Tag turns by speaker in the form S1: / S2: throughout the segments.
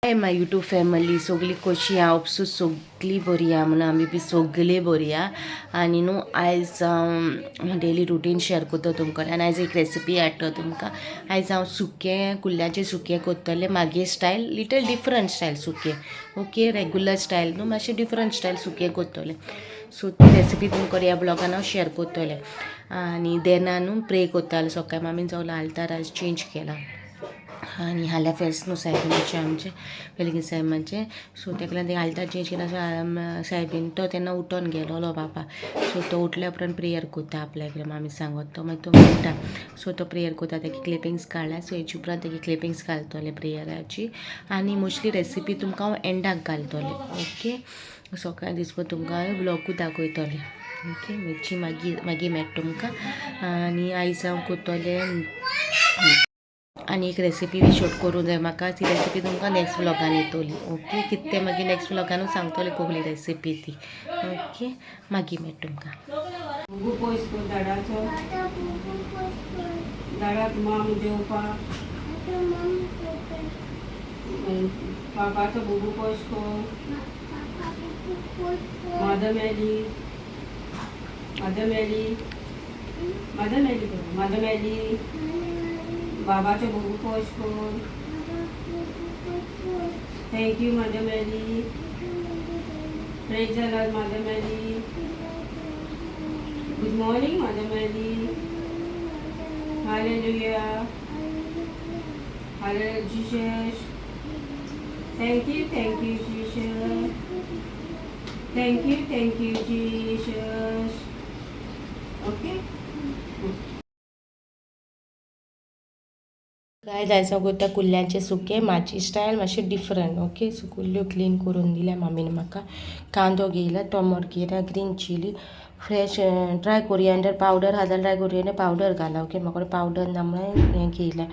S1: High my YouTube family, सगळी कशी आहा? होपसो सगळी बरी आहा म्हणून आमी बी सगळी बरी आहा. आनी न्हू आयज हांव डेली रुटीन शेअर करता तुमकां आनी आयज एक रेसिपी हाडटा तुमकां. आयज हांव सुकें कुल्ल्याचें सुकें करतलें, मागे स्टायल, लिटल डिफरंट स्टायल सुकें. ओके, रेगुलर स्टायल न्हू, मातशें डिफरंट स्टायल सुकें करतलें. सो ती रेसिपी तुमकां ह्या ब्लॉगान हांव शेअर करतलें. आनी देना न्हू प्रे करतालें सकाळी, मामीन सगळें आल्तार आयज चेंज केला आनी हाल्या फेस्त न्हू सायबिनाचें, आमचें वेलंगी सायबाचें. सो तेका लागून आल्तार चेंज केला. सो सायबीन तो तेन्ना उठोन गेलोलो बाबा. सो तो उठल्या उपरांत प्रेयर करता आपल्याक मामी सांगत, तो मागीर तो म्हणटा. सो तो प्रेयर करता, तेगे क्लिपिंग्स काडल्या. सो हेचे उपरांत तेगे क्लिपिंग्स घालतले प्रेयराची आनी मोस्टली रेसिपी तुमकां हांव एंडाक घालतलें. ओके, सकाळी दिसपा तुमकां हांव ब्लॉगूय दाखयतलें. ओके, मिरची मागीर मागीर मेळटा तुमकां. आनी आयज हांव करतलें आनी एक रेसिपी बी शूट करूंक जाय म्हाका, ती रेसिपी तुमकां नेक्स्ट व्लॉगान येतली. ओके, कितें तें मागीर नेक्स्ट व्लॉगानूच सांगतलें कसली रेसिपी ती. ओके, मागीर मेळटा तुमकां.
S2: बुगू पयस कर झाडाचो, झाडाक माम जेवपाक, पापाचो बुगू पयस कर. मादर मेली, मादर मेली, मादर मेली कर, मादर मेली, बाबाचो बुगू पयस कर. Thank you mother Mary, praise the Lord mother Mary, good morning mother Mary, hallelujah, hallelujah Jesus, thank you, thank you Jesus, thank you, thank you Jesus. Okay.
S1: काय जायचो करता कुल्ल्यांचें सुकें, म्हाजी स्टायल मातशें डिफरंट. ओके, सो कुल्ल्यो clean करून दिल्या मामीन म्हाका. कांदो घेयला, टोमोट घेयला, green chilli, fresh dry coriander powder आहा जाल्यार ड्राय कोरियेंडर पावडर घाला. ओके, म्हाका पावडर ना म्हणून हें घेयला,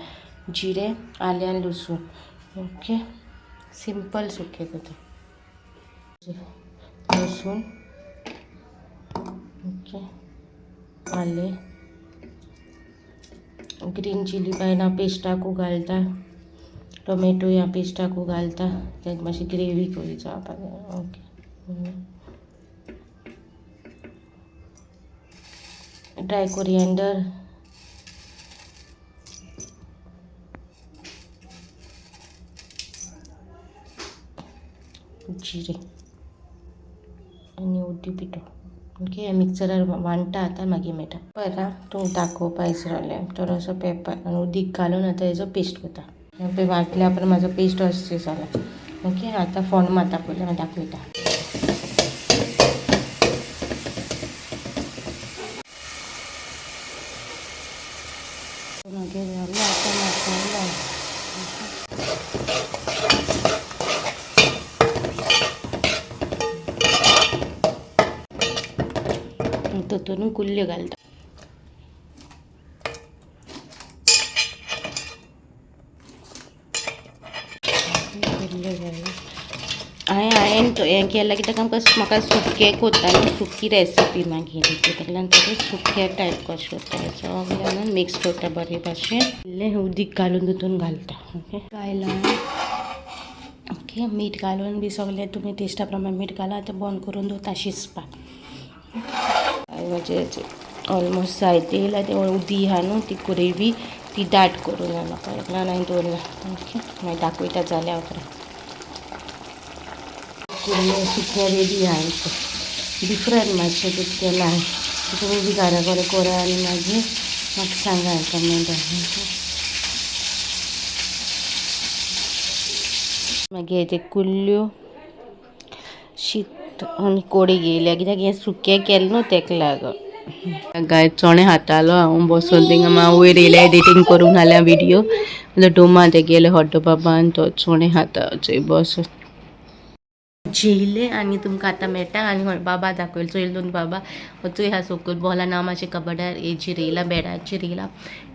S1: जिरें, आलें आनी लसूण. ओके, सिंपल सुकें करता. लसूण, ओके, आलें, ग्रीन चिली बायना पेस्टाकू घालता, टोमॅटो या पेस्टाकू घालता, तेका मातशी ग्रेवी करी जावपाक जाय. ओके, ड्राय कोरियेंडर, जिरें आनी उड्डी पिठो. ओके, मिक्सरार वांट्टा आतां, मागीर मेळटा. पेपर आं तूं दाखोवपा विसरलें, थोडोसो पेपर आनी उदीक घालून आतां हेजो पेस्ट करता. पळय वांटल्या उपरांत म्हाजो पेस्ट अशें जाला. ओके, आतां फोण मारता पयलीं, मागीर दाखयता. मागीर जालें आतां मसालो. तितून कुल्ल्यो घालता. कुल्ल्यो घालता. हांवें हें केलां कित्याक आमकां म्हाका सुकें करता न्हू, सुकी रेसिपी मागीर ताका लागून तें सुकें टायप कशें करता, सगळें मिक्स करता बरे भाशेन. इल्लें उदीक घालून तितून घालता. ओके, घायलां. ओके, मीठ घालून बी सगळें तुमी टेस्टा प्रमाण मीठ घाला. आतां बंद करून दवरता शिजपाक. म्हजें ऑलमोस्ट जायते येयला. तें उदी आहा न्हू ती ग्रेवी ती दाट करूं जाय म्हाका, ताका लागून हांवें दवरला. ओके, मागीर दाखयता जाल्या उपरांत. कुल्ल्यो सुकें रेडी आहा. डिफरंट मातशें कितें केलां तुमी बी घरा कडेन करा आनी मागीर म्हाका सांगा कमेंटान. मागीर ते कुल्ल्यो शीत आनी कोडी घेयल्या कित्याक हें सुकें केलें न्हू तेका लागून. गाय चणे खातालो हांव बसून थिंगा, हांव वयर येयलें एडिटींग करूंक घाल्या विडियो. डोमा ते गेले हॉटो बाबान, तो चणे खाता थंय बसून. जेयलें आनी तुमकां आतां मेळटा. आनी बाबा दाखयलो, चोयल दोन बाबा चोय आहा सकयल बॉला ना, मातशें कबडार हेजेर येयला, बेडाचेर येयला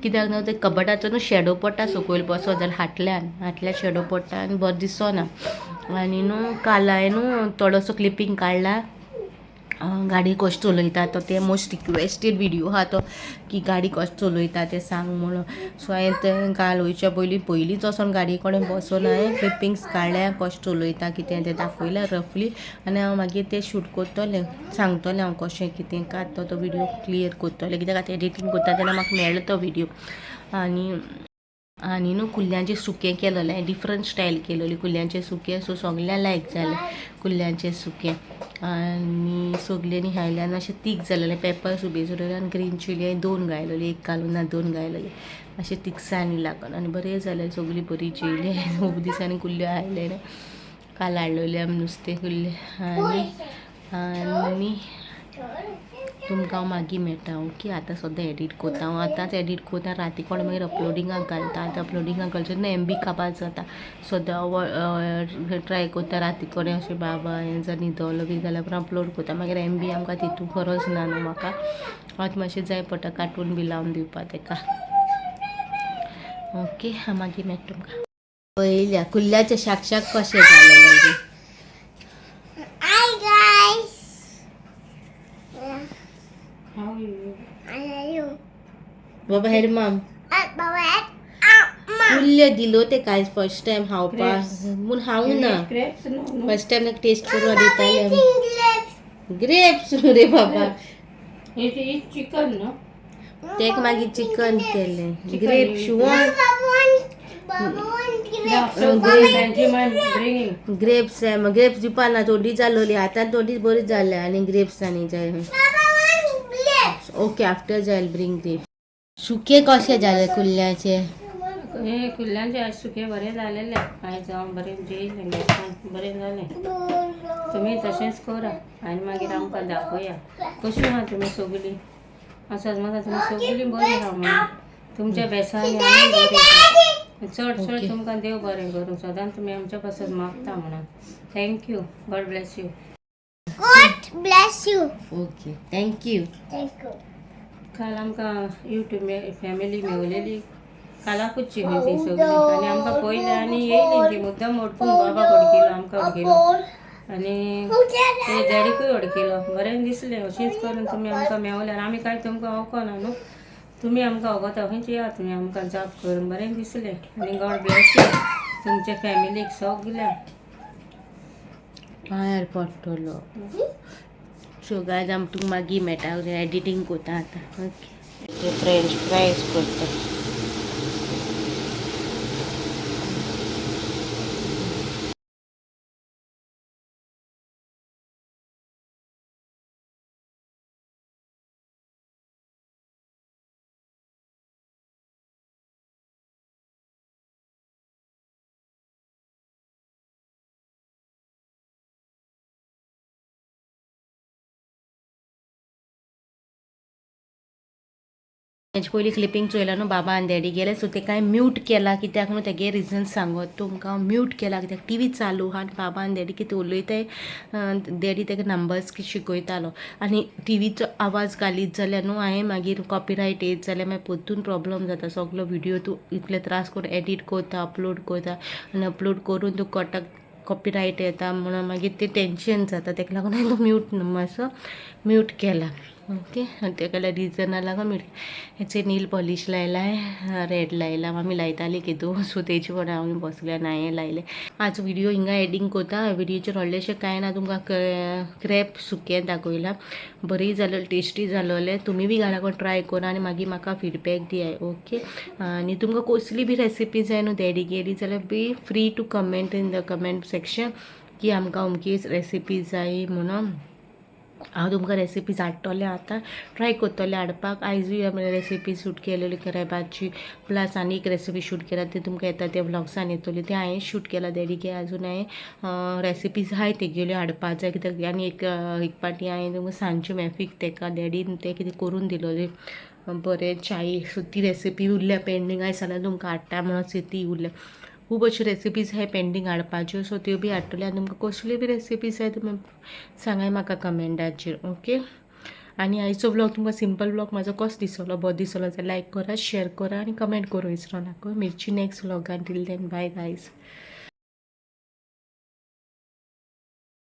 S1: कित्याक न्हू ते कबडाचो न्हू शेडो पडटा सकयल बसत जाल्यार हाटल्यान हाटल्यान शेडो पडटा आनी बरो दिसना. आनी न्हू काल हांवें न्हू थोडोसो क्लिपींग काडला. गाडी कशें चलयता तो ते मोस्ट रिक्वेस्टेड व्हिडियो आहा तो की गाडी कशें चलयता तें सांग म्हणून. सो हांवें तें काल वयच्या पयलीं पयलींच वचोन गाडये कडेन बसोन हांवें क्लिपिंग्स काडल्या, कशें चलयता कितें तें दाखयलां रफली. आनी हांव मागीर तें शूट करतलें, सांगतलें हांव कशें कितें कांय तो व्हिडियो क्लियर करतलें, कित्याक आतां एडिटींग करता तेन्ना म्हाका मेळ्ळो तो व्हिडियो. आनी आनी न्हू कुल्ल्यांचें सुकें केलेलें, डिफरंट स्टायल केलेली कुल्ल्यांचें सुकें. सो सगळ्यांक लायक जालें कुल्ल्यांचें सुकें. आनी सगल्यांनी खायलें आनी अशें तीख जालेलें. पेपर सुबेज उडयलें आनी ग्रीन चिली हांवें दोन घायलेली, एक घालूं ना दोन घायलेली, अशें तिखसाणी लागून. आनी बरें जालें, सगळीं बरी जेयलीं. खूब दिसांनी कुल्ल्यो हाडलें न्हू, काल हाडलेलें आमी नुस्तें कुल्ले. आनी आनी तुमकां हांव मागीर मेळटा. ओके, आतां सद्दां एडीट करता हांव, आतांच एडीट करता, राती कोण मागीर अपलोडिंगाक घालता. आतां अपलोडिंगाक घालचें तेन्ना एम बी काबार जाता. सद्दां हांव ट्राय करता राती कडेन अशें बाबा हें जर न्हिदलो बी जाल्यार उपरांत अपलोड करता, मागीर एम बी आमकां तितू गरज ना न्हू. म्हाका आतां मातशें जाय पडटा कार्टून बी लावन दिवपा तेका. ओके, हांव मागीर मेळटा तुमकां. पयल्या कुल्ल्याचें शाक कशें जालें मागीर?
S3: Hi guys.
S2: How are you?
S3: I are you?
S1: बाबा हेर माम.
S3: Baba.
S1: कुल्ल्यो दिलो ते काय फर्स्ट टायम खावपाक
S2: Grapes.
S1: म्हूण खावंक ना.
S2: Grapes? No, no.
S1: First time taste करून दिताले.
S3: Grapes.
S1: Grapes रे बाबा.
S2: It is chicken, no?
S1: तेक मागीर चिकन केलें.
S2: Chicken
S1: grape
S2: you-
S1: Sivan.
S3: Baba want. Baba want
S2: Yeah,
S3: grapes.
S2: so Benjamin bringing.
S1: Grapes grapes दिवपा ना, थोडी जालोली आतां, थोडी बरी जाल्या आनी ग्रेप्स आनी जाय.
S3: Baba want grapes.
S1: Okay, after जायल ब्रिंग ग्रेप्स. सुके कशे जाले कुल्ल्याचे?
S2: हे कुल्ल्यांचे आज सुके बरे जालेले. आयज हांव बरें जेयलें बेसन, बरें जालें. तुमी तशेंच करा आनी मागीर आमकां दाखोया कशी आहा तुमी सगळीं. आसात म्हाका तुमी सगळीं बरीं आहा म्हणून तुमच्या बेसांनी आमी बरीं आहा. चड चड
S1: Okay.
S2: तुमकां देव बरें करूं, सदांच तुमी आमच्या पासत मागता म्हणून. Thank you, God bless you.
S3: God bless you.
S1: Okay, thank you.
S3: Thank you.
S2: काल आमकां यूट्यूब फॅमिली मेवलेली, कालाकूच न्ही ती सगळी. आनी आमकां पळयलें आनी येयली ती मुद्दम उडकून बाबाक उडकिलो, आमकां उडकिलो आनी ते डॅडीकूय उडकिलो. बरें दिसलें. अशेंच करून तुमी आमकां मेवले आनी आमी कांय तुमकां वळखना न्हू, तुमी आमकां वळखता. खंयची या तुमी आमकां जाप करून बरें दिसलें. आनी गॉड ब्लेस you तुमच्या फॅमिलीक सगळ्यांक.
S1: पांयार पडटलो. सो गायज, आम तुमकां मागीर मेळटा, एडिटींग करता आतां. ओके, ते फ्रेंच फ्रायज करता. तेजे पयलीं क्लिपींग चोयला न्हू, बाबा आनी डॅडी गेले. सो ते कांय म्यूट केला कित्याक न्हू, तेगे रिजन सांगत तुमकां. म्यूट केला कित्याक टीवी चालू आहा आनी बाबा आनी डॅडी कितें उलयताय, डॅडी तेका नंबर्स कितें शिकयतालो आनी टिवीचो आवाज घालीत जाल्यार न्हू हांवें मागीर कॉपिरायट येत जाल्यार मागीर परतून प्रॉब्लम जाता. सगलो व्हिडियो तूं इतले त्रास करून एडीट करता, अपलोड करता आनी अपलोड करून तूं कोटाक कॉपिरायट येता म्हणून मागीर तें टेंशन जाता. तेका लागून हांवें तो म्यूट मातसो म्यूट केला. ओके, तेका रिजना लागून म्यूट. हेचे नील पॉलीश लायला, रेड लायला. आमी लायताली कितू, सो तेजे फुडें आमी बसले आनी हांवें लायलें. आज व्हिडियो हिंगा एडिंग करता. व्हिडियोचेर व्हडलेशें कांय ना, तुमकां क्रॅब सुकें दाखयलां. बरी जालें, टेस्टी जालोलें. तुमी बी घरा कडेन ट्राय करा आनी मागीर म्हाका फिडबॅक दियाय. ओके, आनी तुमकां कसली बी रेसिपी जाय न्हू डॅडी गेली जाल्यार be free to comment in the comment section की आमकां अमकी रेसिपी जाय म्हणून. हांव तुमकां रेसिपीज हाडटलें, आतां ट्राय करतलें हाडपाक. आयजूय आमी रेसिपी शूट केलेली क्रॅबाची, प्लस आनी एक रेसिपी शूट केला, ती तुमकां येता त्या व्लॉग्सान येतली. ते हांवें शूट केला डॅडीगे. आजून हांवें रेसिपीज आहाय तेगेल्यो हाडपा जाय कित्याक. आनी एक एक पाटी हांवें तुमकां सांजचे मॅफीक तेका डॅडीन तें कितें करून दिलोलें बरें चाय, सो ती रेसिपी उरल्या पेंडींग. आयज जाल्यार तुमकां हाडटा म्हणून ती उरल्या. खूब अश्यो रेसिपीज आहाय पेंडींग हाडपाच्यो, सो त्यो बी हाडटल्यो. आनी तुमकां कसल्यो बी रेसिपीज जाय तुमी सांगाय म्हाका कमेंटाचेर. ओके, आनी आयचो व्लॉग तुमकां सिंपल व्लॉग म्हाजो कसो दिसलो? बरो दिसलो जाल्यार लायक करा, शेअर करा आनी कमेंट करूं विसरो नाका. मिरची next व्लॉगान. Till then, bye guys.